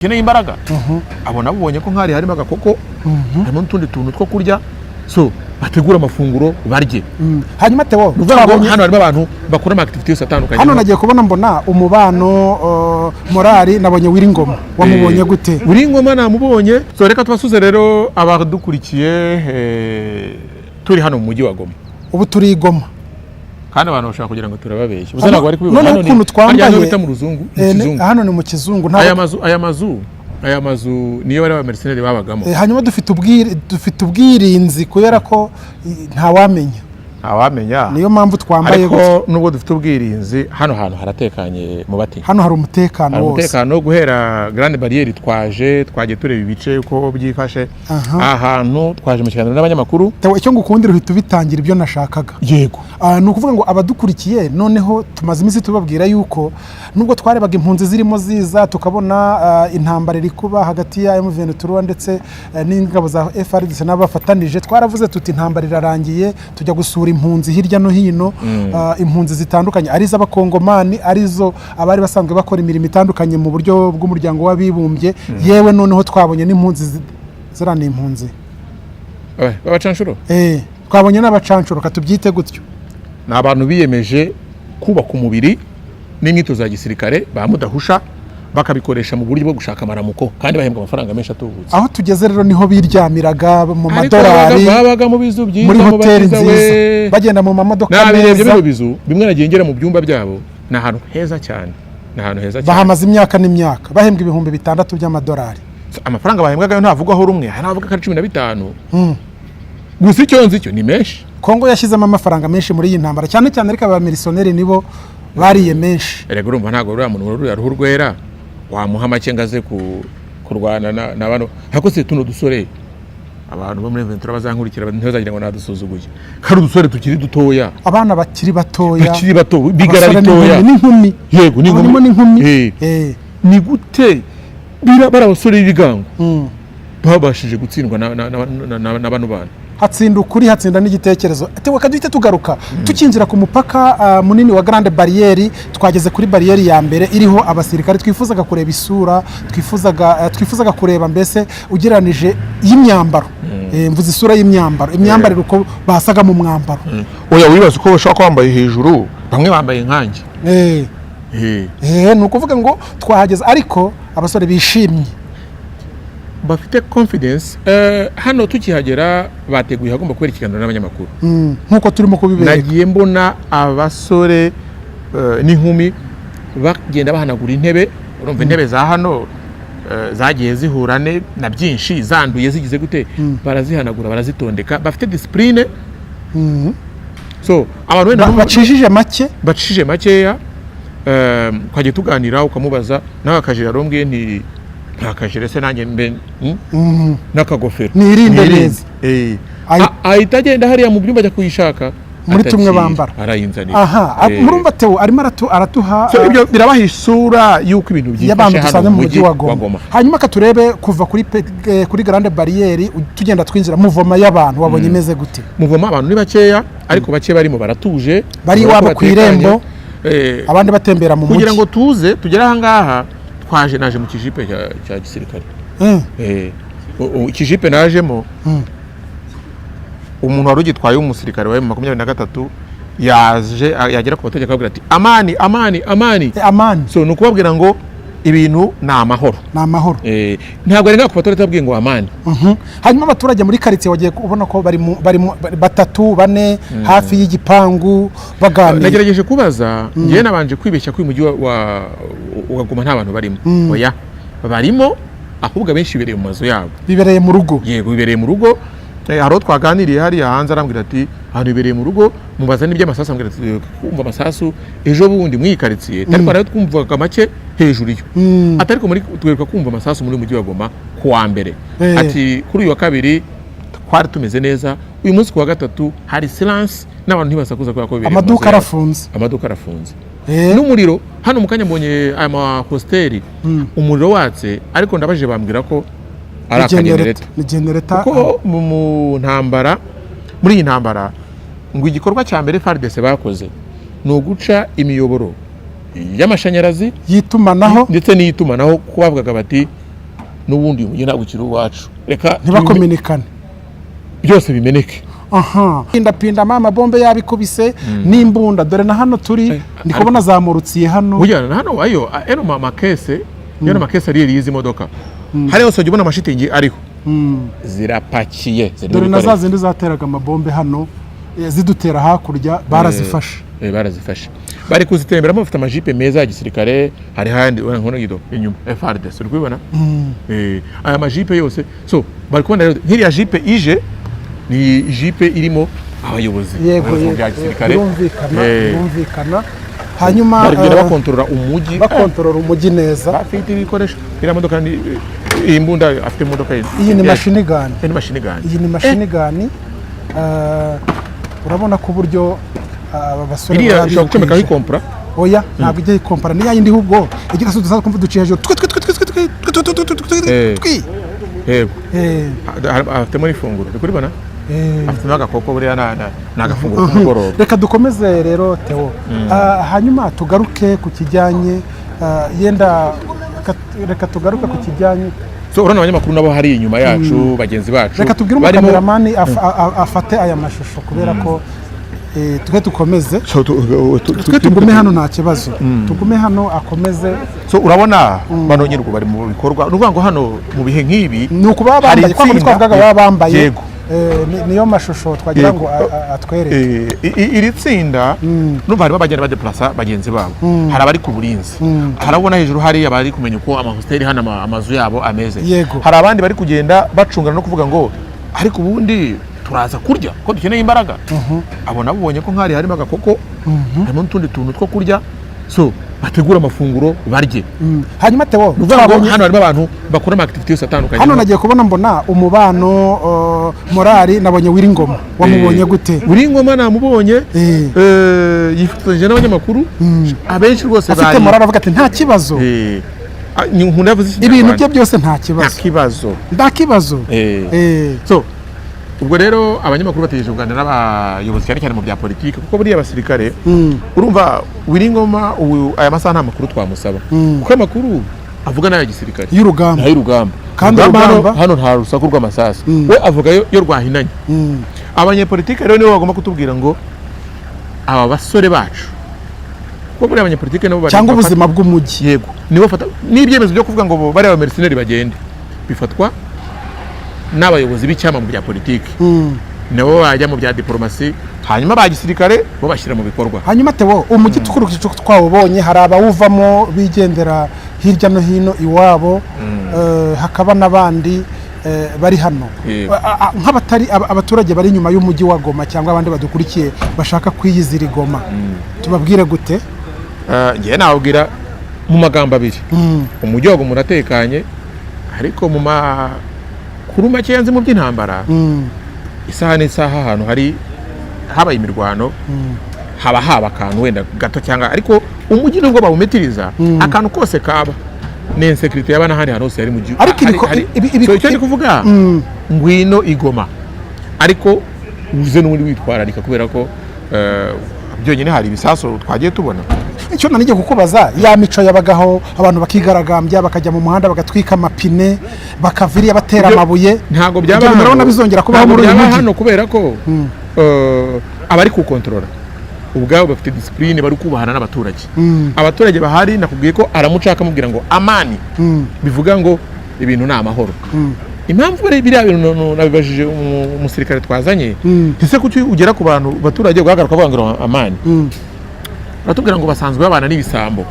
Ukeneye imbaraga. Abo nabo ubonye ko nk'ahari harimo agakoko, harimo n'utundi tuntu two kurya, so bategura amafunguro barye. Hanyuma Theo, Ni ukuvuga ngo twabonye hano harimo abantu bakora ama activity yose atandukanye. Hano nagiye kubona mbona umubano, morali. Nabonye Wiringoma, wamubonye gute? Wiringoma namubonye. So reka tubasuze rero abadukurikiye, turi hano mu mujyi wa Goma. Ubu turi i Goma. Kandi abantu bashobora kugira ngo turababeshye gusa Hano- ntabwo bari kubibona. Noneho Hano ni ukuntu twambaye- harya niho bita mu ruzungu, mu kizungu. Hano ni mu kizungu. Aya Ntabwo mazu niyo bari abamercenaires babagamo. Hanyuma dufite ubwirinzi kubera ko ntawamenya. Ntawamenya. Niyo mpamvu twambaye Ariko gutya. nubwo dufite ubwirinzi, hano hantu haratekanye mu bati. Hano hari umutekano Hari wose. umutekano. Guhera Grande Barrière twaje, twagiye tureba ibice uko byifashe. Aha hantu twaje mu kiganiro n'abanyamakuru. Theo, icyo ngukundira uhita ubitangira ibyo nashakaga. Yego. Ni ukuvuga ngo abadukurikiye, noneho tumaze iminsi tubabwira yuko nubwo twarebaga impunzi zirimo ziza, tukabona intambara iri kuba hagati ya M23 ndetse n'ingabo za FARDC n'abafatanije, twaravuze tuti intambara irarangiye. Tujya gusura impunzi hirya no hino, impunzi zitandukanye, ari iz'abakongomani, arizo abari basanzwe bakora imirimo itandukanye mu buryo bw'umuryango w'abibumbye. Yewe, noneho twabonye n'impunzi ziriya ni impunzi B'abacanshuro. Twabonye n'abacanshuro, katubyite gutyo. Ni abantu biyemeje kubaka umubiri n'imyitozo ya gisirikare ba mudahusha, bakabikoresha mu buryo bwo gushaka amaramuko, kandi bahembwa amafaranga menshi atubutse. Aho tugeze rero niho biryamiraga mu Ariko madolari, babaga mu bizu byiza, muri mu hoteli byiza nziza, we. bagenda mu mamodoka Nabirebye meza. bino bizu bimwe, nagiye ngera mu byumba byabo, ni ahantu heza cyane, ni ahantu heza cyane. Bahamaze imyaka n'imyaka, bahembwa 6000 by'amadolari. Amafaranga bahembwaga yo ntavugwaho rumwe, hari n'abavuga ko ari 15. Gusa icyo nzi cyo ni menshi. Kongo yashyizemo amafaranga menshi muri iyi ntambara cyane cyane, ariko abamercenaires nibo bariye menshi. Erega urumva, ntabwo uriya muntu ruriya ruhu rwera wamuha make ngo aze kurwana na bano. Ariko se tuno dusore, abantu bo muri Ventura bazankurikira ntibazagira ngo nadusuzuguye, kari udusore tukiri dutoya. Abana bakiri batoya. Bakiri bato, bigara Abasore bitoya. n'inkumi. Yego, n'inkumi. Harimo n'inkumi. Ni gute bari abasore b'ibigango babashije gutsindwa na bano bana? Hatsinda ukuri, hatsinda n'igitekerezo. Reka duhite tugaruka tukinjira ku mupaka munini wa Grande Barrière. Twageze kuri bariyeri ya mbere iriho abasirikare. Twifuzaga kureba isura, twifuzaga kureba mbese ugereranije y'imyambaro. Mvuze isura y'imyambaro, imyambarire uko basaga mu mwambaro. Oya, wibaza uko bashobora kuba bambaye hejuru, bamwe bambaye nkanjye. Ni ukuvuga ngo twahageze ariko abasore bishimye. Bafite confidence. Hano tukihagera bateguye hagomba kubera ikiganiro n'abanyamakuru. Nk'uko turimo kubibereka. Nagiye mbona abasore n'inkumi bagenda bahanagura intebe. Urumva intebe za hano zagiye zihura na byinshi, zanduye, zigize gute, barazihanagura, barazitondeka, bafite discipline. So abantu wenda Bacishije make. Bacishije makeya. Twajya tuganira, ukamubaza nawe akajire, arombwiye nti nta kajire se nanjye mbe n'akagofero. Nirinde Nirinde. neza. Ahita agenda hariya mu byumba ajya kuyishaka. Muri tumwe Atakira, bambara. arayinzanira. Aha, murumva Theo arimo aratuha So, ibyo birabaha isura y'uko ibintu byifashe y'abantu hano dusanze mu mu mujyi wa Goma. Hanyuma katurebe kuva kuri Grande Barrière tugenda twinjira mouvement y'abantu, wabonye imeze gute? Mouvement abantu ni bakeya, ariko bake barimo baratuje. Bari Ubona ko iwabo ku batekanye. irembo, abandi batembera mu Kugira mujyi. ngo tuze tugere aha ngaha, twaje, naje mu kijipe cya gisirikare. Ikijipe najemo, umuntu wari ugitwaye w'umusirikare wa M23 yaje yagera ku baturage akababwira ati: "Amani, amani, amani." Amani. So ni ukubabwira ngo ibintu ni amahoro. Ni amahoro. Ntabwo ari ku baturage atabwiye ngo amani. Hanyuma abaturage muri karitsiye wagiye ubona ko bari batatu, bane hafi y'igipangu baganira. Nagerageje kubaza, ngewe nabanje kwibeshya ko uyu mujyi wa Goma nta bantu barimo. Oya, barimo, ahubwo abenshi bibereye mu mazu yabo. Bibereye mu rugo. Yego, bibereye mu rugo. Hari uwo twaganiriye hariya hanze, arambwira ati ahantu bibereye mu rugo. Mubaza n'iby'amasasu, ambwira ati kumva amasasu ejo bundi muri iyi karitsiye, ariko nayo twumvaga make hejuru yo, ati ariko muri twereka kumva amasasu muri uyu mujyi wa Goma ku wa mbere. Ati kuri uyu wa kabiri twari tumeze neza, uyu munsi ku wa gatatu hari silence n'abantu ntibasakuza kubera ko bibereye mu mazu Amaduka yabo. arafunze. Amaduka arafunze. N'umuriro hano mu kanya mbonye aya mahositeri umuriro watse, ariko ndabajije bambwira ko ari Ni akagenereta. Ni genereta. Kuko mu ntambara, muri iyi ntambara, ngo igikorwa cya mbere FARDC bakoze ni uguca imiyoboro y'amashanyarazi y'itumanaho. Ndetse n'iy'itumanaho, kuko bavugaga bati N'ubundi uyu mujyi ntabwo ukiri uwacu, reka Ntibakominikane. byose bimeneke. Aha pindapinda mama, bombe yabikubise n'imbunda. Dore na hano turi, ndi kubona zamurutsiye hano. Burya na hano ayo eno makese, eno makese ariyo y'izi modoka, hari hose ujya ubona amashitingi ariho zirapakiye, zirimo Dore na za ibikoresho. zindi zateraga amabombe hano, zidutera hakurya, barazifashe. Barazifashe, bari kuzitemberamo, bafite amajipe meza ya gisirikare. Hari handi ubona nkono gido inyuma FARDC, uri kubibona? Aya majipe yose, so bari kubona rero nk'iriya jipe ije ni jipe irimo abayobozi, Yego. abayobozi mu Yego. bya gisirikare. Birumvikana, birumvikana. Hanyuma bari kugenda bakontorora umujyi. Bakontorora umujyi neza. Bafite ibikoresho. Iriya modoka ni iyi mbunda afite imodoka ye. Iyi ni machine gun. Iyi ni machine gun. Iyi ni machine gun. Urabona ko uburyo aba basore Iriya baba ishobora gucomekaho bikwije. ikompora. Oya, ntabwo ijya ikompara, ni ya yindi ahubwo igira se dusanzwe kumva duciye hejuru, twi twi twi twi twi twi twi twi twi twi twi twi. Yego. Afitemo n'ifunguro, uri kuribona? Afitemo agakoko, buriya ni agafunguro k'umugoroba. Reka dukomeze rero, Theo. Hanyuma tugaruke ku kijyanye, yenda reka tugaruke ku kijyanye So urabona abanyamakuru nabo hari inyuma yacu, bagenzi bacu. Reka tubwire barimo umukameramani afate aya mashusho, kubera ko twe dukomeze. So, Twe tugume hano, nta kibazo, tugume hano akomeze. So urabona bano nyine ubwo bari mu bikorwa, ni ukuvuga ngo hano mu bihe nk'ibi Ni uku baba hari bambaye kwa kundi itsinda- twavugaga baba bambaye. Yego. Niyo mashusho twagira Yego. ngo atwereke. Iri tsinda numva harimo abagenda badeplasa bagenzi babo, hari abari ku burinzi, hari abona hejuru hari abari kumenya uko amahositeli hano amazu yabo ameze. Yego. Hari abandi bari kugenda bacungana no kuvuga ngo ariko ubundi turaza kurya ko dukeneye imbaraga. Abo nabo ubonye ko nk'ahari harimo agakoko, harimo n'utundi tuntu two kurya, so bategura amafunguro barye. Hanyuma Theo, Ni ukuvuga ngo twabonye hano harimo abantu bakora ama activity yose atandukanye. Hano nagiye kubona mbona umubano, morali, nabonye Wiringoma, wamubonye gute? Wiringoma namubonye. Yifotoje n'abanyamakuru abenshi rwose. Afite bari morali, avuga ati nta kibazo. Ni umuntu yavuze Ibintu Ikinyarwanda. bye byose nta Nta kibazo. kibazo. Nta kibazo. So ubwo rero abanyamakuru bategereje kuganira n'abayobozi, cyane cyane mu bya politiki, kuko buriya abasirikare, urumva Wiringoma ubu aya masaha nta makuru twamusaba, kuko amakuru avuga n'aya gisirikare Y'urugamba. N'ay'urugamba. Kandi Urugamba hano, urugamba- hano nta rusaku rw'amasasu, we avuga yo rwahinanye. Abanyepolitike rero nibo bagomba kutubwira ngo aba basore bacu, kuko buriya abanyepolitike nabo bari Cyangwa ubuzima bw'umujyi. Yego, nibo bafata n'ibyemezo byo kuvuga ngo bo bariya bamercenary bagende, bifatwa n'abayobozi b'icyama mu bya politiki, nabo bajya mu bya diporomasi, hanyuma ba gisirikare bo bashyira mu bikorwa. Hanyuma Theo, umujyi dukurikije uko twawubonye, hari abawuvamo bigendera hirya no hino iwabo, hakaba n'abandi bari hano. Yego. Nk'abatari abaturage bari inyuma y'umujyi wa Goma cyangwa abandi badukurikiye bashaka kwiyizira i Goma, tubabwire gute? Njyewe nababwira mu magambo abiri: umujyi wa Goma uratekanye, ariko mu makuru makeya nzi mu by'intambara, isaha n'isaha ahantu hari habaye imirwano haba haba akantu wenda gato cyangwa, ariko umujyi nubwo bawumetiriza, akantu kose kaba ni insécurité yaba n'ahandi hantu hose yari mu gihugu. Ariko So, icyo ndi kuvuga, ngwino i Goma, ariko uze n'ubundi witwararika, kubera ko byonyine hari ibisasu twagiye tubona. Icyo nanigiye kukubaza, ya mico yabagaho, abantu bakigaragambya, bakajya mu muhanda, bagatwika amapine, bakaviriya batera amabuye, Ntabwo byaba ibyo bintu hano. urabona bizongera kubaho Ntabwo muri uyu byaba mujyi? hano, kubera ko abari kuwukontorora ubwabo bafite discipline, bari kubahana n'abaturage. Abaturage bahari nakubwiye ko aramuca akamubwira ngo amani, bivuga ngo ibintu ni amahoro. Impamvu biriya bintu nabibajije umusirikare twazanye: ese kuki ugera ku bantu baturage ugahagarara ukavuga ngo amani? Baratubwira ngo basanzwe babana n'ibisambo,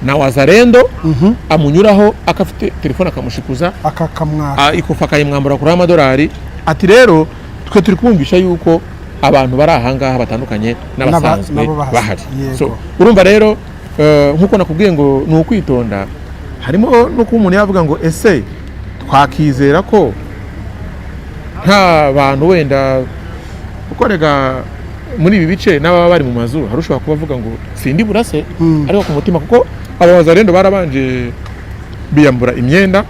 na wazalendo amunyuraho akafite telefone akamushikuza, Akakamwaka. Ikofa akayimwambura kuri amadolari. Ati rero twe turi kumvisha yuko abantu bari ahangaha batandukanye n'abasanzwe Nabo bahari. bahari. Yego. So urumva rero, nk'uko nakubwiye ngo ni ukwitonda, harimo no kuba umuntu yavuga ngo ese twakizera ko nta bantu wenda ukorega muri ibi bice n'ababa bari mu mazu, hari ushobora kuba avuga ngo sindi burase, ariko ku mutima, kuko aba bazalendo barabanje biyambura imyenda,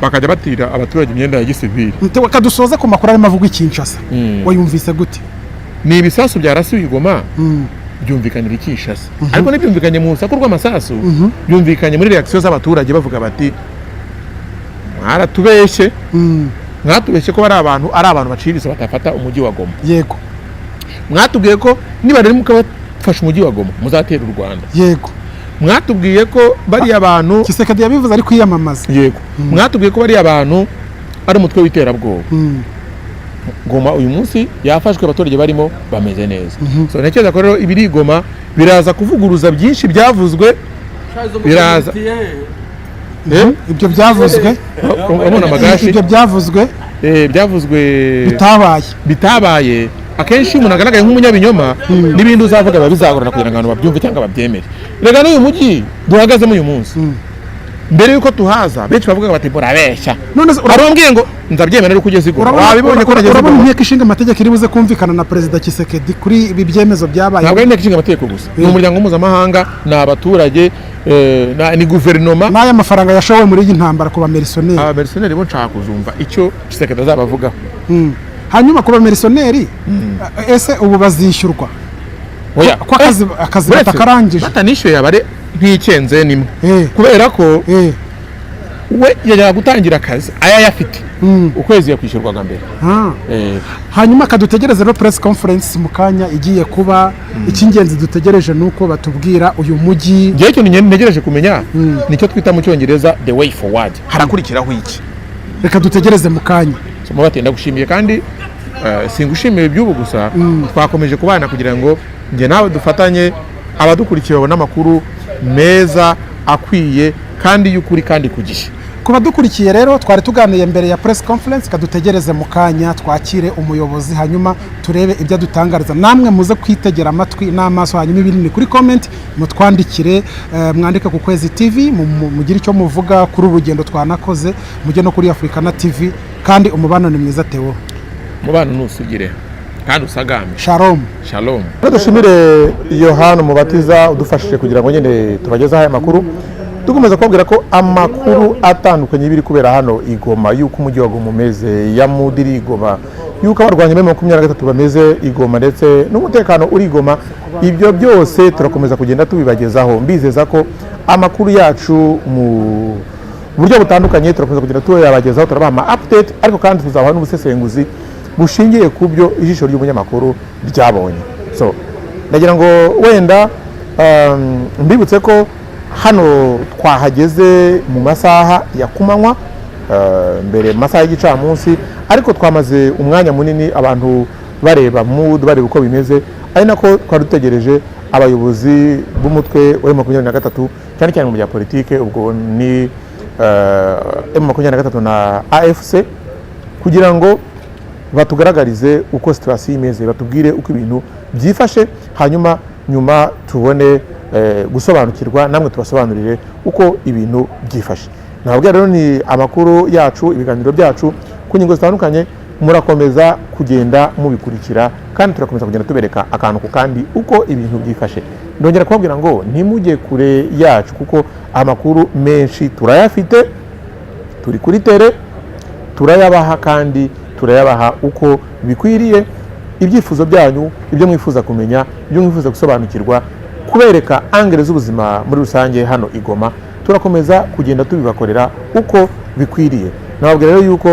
bakajya batira abaturage imyenda ya gisivili. Reka dusoze ku makuru arimo avugwa i Kinshasa. Wayumvise gute? Ni ibisasu byarasiwe i Goma, byumvikanira i Kinshasa, ariko ntibyumvikanye mu rusaku rw'amasasu, byumvikanye muri réaction z'abaturage bavuga bati Mwaratubeshye. Mwatubeshye ko bari abantu, ari abantu baciriritse, batafata umujyi wa Goma. Mwatubwiye ko niba rero mukabafasha umujyi wa Goma, muzatera u Rwanda. Mwatubwiye ko bariya bantu Tshisekedi yabivuze ari kwiyamamaza. Yego, mwatubwiye ko bariya bantu ari umutwe w'iterabwoba. Goma uyu munsi yafashwe, abaturage barimo bameze neza. So ntekereza ko rero ibiri i Goma biraza kuvuguruza byinshi byavuzwe, biraza. Eh? Ibyo byavuzwe. Urabona amagashi. Ibyo byavuzwe Byavuzwe bitabaye. Bitabaye. Akenshi iyo umuntu agaragaye nk'umunyabinyoma, n'ibindi uzavuga biba bizagorana kugira ngo abantu babyumve cyangwa babyemere. Rega n'uyu mujyi duhagazemo uyu munsi, mbere y'uko tuhaza, benshi bavugaga bati: "Murabeshya." None se Hari uwambwiye ngo: "Nzabyemera ariko ugeze i Goma." Wabibonye ko nageze i urabona Goma. Inteko ishinga amategeko iri buze kumvikana na Perezida Tshisekedi kuri ibi byemezo byabaye? Ntabwo ari inteko ishinga amategeko gusa, ni umuryango mpuzamahanga, ni abaturage, ni guverinoma. N'aya mafaranga yashowe muri iyi ntambara ku bamercenaires? Abamercenaires bo nshaka kuzumva icyo Tshisekedi azabavugaho. Hanyuma ku bamercenaires, ese ubu bazishyurwa? Oya. Ko akazi Uretse, batakarangije. batanishyuye yaba ari nk'ikenze nimwe, kubera ko we yajyaga gutangira akazi aya ayafite, ukwezi yakwishyurwaga mbere. Hanyuma kadutegereze rero press conference mu kanya igiye kuba. Icy'ingenzi dutegereje ni uko batubwira uyu mujyi. Ngewe ikintu ntegereje kumenya nicyo twita mu Cyongereza the way forward, harakurikiraho iki? Reka dutegereze mu kanya. So, Mubati, ndagushimiye kandi singushimiye iby'ubu gusa. Twakomeje kubana kugira ngo njye nawe dufatanye, abadukurikiye babone amakuru meza akwiye kandi y'ukuri kandi ku gihe. Ku badukurikiye rero, twari tuganiye mbere ya press conference. Kadutegereze mu kanya twakire umuyobozi, hanyuma turebe ibyo adutangariza. Namwe muze kwitegera amatwi n'amaso, hanyuma ibindi ni kuri comment mutwandikire, mwandike ku Kwezi TV, mugire icyo muvuga kuri uru rugendo twanakoze, mujye no kuri Africana TV. Kandi umubano ni mwiza, Theo. Umubano nusugire kandi usagambe. Shalom. Shalom. Dushimire Yohana Umubatiza udufashije kugira ngo nyine tubagezeho aya makuru. Dukomeza kubabwira ko amakuru atandukanye biri kubera hano i Goma, y'uko umujyi wa Goma umeze, ya mood iri i Goma, y'uko abarwanyi ba 23 bameze i Goma, ndetse n'umutekano uri i Goma, ibyo byose turakomeza kugenda tubibagezaho. Mbizeza ko amakuru yacu mu buryo butandukanye turakomeza kugenda tuyabagezaho, turabaha ama update, ariko kandi tuzabaha n'ubusesenguzi bushingiye ku byo ijisho ry'umunyamakuru ryabonye. So ndagira ngo wenda mbibutse ko hano twahageze mu masaha ya kumanywa, mbere mu masaha y'igicamunsi, ariko twamaze umwanya munini abantu bareba mood, bareba uko bimeze, ari nako twari dutegereje abayobozi b'umutwe wa 23, cyane cyane mu bya politike, ubwo ni M23 na AFC, kugira ngo batugaragarize uko situation imeze, batubwire uko ibintu byifashe, hanyuma nyuma tubone gusobanukirwa, namwe tubasobanurire uko ibintu byifashe. Nababwira rero ni amakuru yacu, ibiganiro byacu ku ngingo zitandukanye, murakomeza kugenda mubikurikira, kandi turakomeza kugenda tubereka akantu ku kandi uko ibintu byifashe. Ndongera kubabwira ngo ntimujye kure yacu, kuko amakuru menshi turayafite, turi kuri terrain, turayabaha kandi turayabaha uko bikwiriye. Ibyifuzo byanyu, ibyo mwifuza kumenya, ibyo mwifuza gusobanukirwa, kubereka angle z'ubuzima muri rusange hano i Goma, turakomeza kugenda tubibakorera uko bikwiriye. Nababwira rero yuko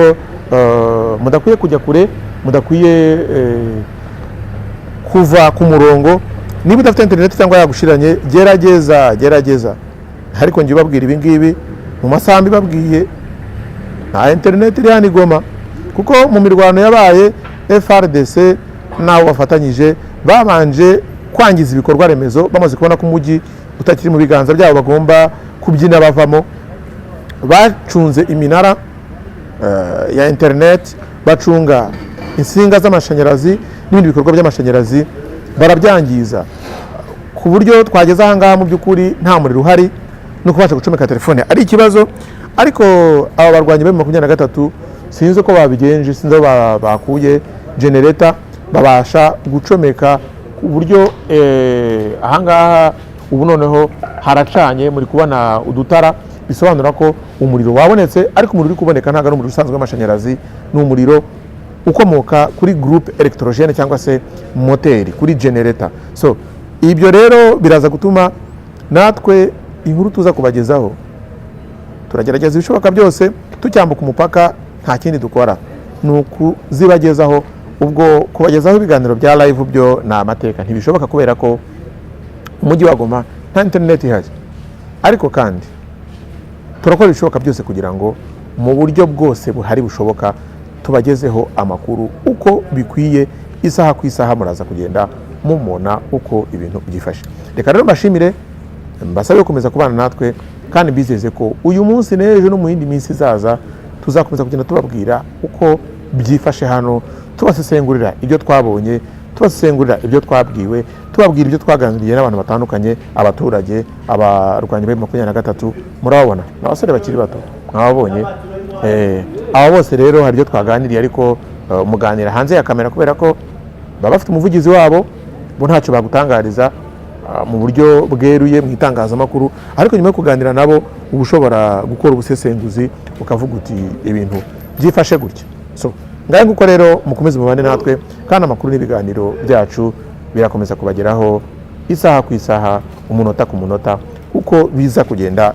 mudakwiye kujya kure, mudakwiye kuva ku murongo. Niba udafite interineti cyangwa yagushiranye, gerageza, gerageza. Ariko njye ubabwira ibi ngibi mu masaha mbibabwiye, nta interineti iri hano i Goma, kuko mu mirwano yabaye, FARDC n'abo bafatanyije babanje kwangiza ibikorwa remezo. Bamaze kubona ko umujyi utakiri mu biganza byabo, bagomba kubyina bavamo, bacunze iminara ya interineti, bacunga insinga z'amashanyarazi n'ibindi bikorwa by'amashanyarazi, barabyangiza ku buryo twageze aha ngaha mu by'ukuri nta muriro uhari, no kubasha gucomeka telefone ari ikibazo. Ariko aba barwanyi ba 23 sinzi uko babigenje, sinzi aho bakuye generator, babasha gucomeka ku buryo aha ngaha ubu noneho haracanye, muri kubona udutara, bisobanura ko umuriro wabonetse. Ariko umuriro uri kuboneka ntabwo ari umuriro usanzwe w'amashanyarazi, ni umuriro ukomoka kuri groupe électrogène cyangwa se moteri, kuri generator. So ibyo rero biraza gutuma natwe inkuru tuza kubagezaho, turagerageza ibishoboka byose. Tucyambuka umupaka nta kindi dukora ni ukuzibagezaho. Ubwo kubagezaho ibiganiro bya live byo ni amateka, ntibishoboka kubera ko umujyi wa Goma nta interineti ihari. Ariko kandi turakora ibishoboka byose kugira ngo mu buryo bwose buhari bushoboka tubagezeho amakuru uko bikwiye, isaha ku isaha. Muraza kugenda mumona uko ibintu byifashe. Reka rero mbashimire, mbasabe gukomeza kubana natwe, kandi mbizeze ko uyu munsi n'ejo no mu yindi minsi izaza tuzakomeza kugenda tubabwira uko byifashe hano, tubasesengurira ibyo twabonye, tubasesengurira ibyo twabwiwe, tubabwira ibyo twaganiriye n'abantu batandukanye, abaturage, abarwanyi ba 23. Murababona ni abasore bakiri bato, mwababonye. Aba bose rero hari ibyo twaganiriye, ariko muganira hanze ya kamera kubera ko baba bafite umuvugizi wabo, bo ntacyo bagutangariza mu buryo bweruye mu itangazamakuru. Ariko nyuma yo kuganira nabo uba ushobora gukora ubusesenguzi, ukavuga uti ibintu byifashe gutya. So ngahe nguko rero, mukomeze mubane natwe, kandi amakuru n'ibiganiro byacu birakomeza kubageraho isaha ku isaha, umunota ku munota, uko biza kugenda.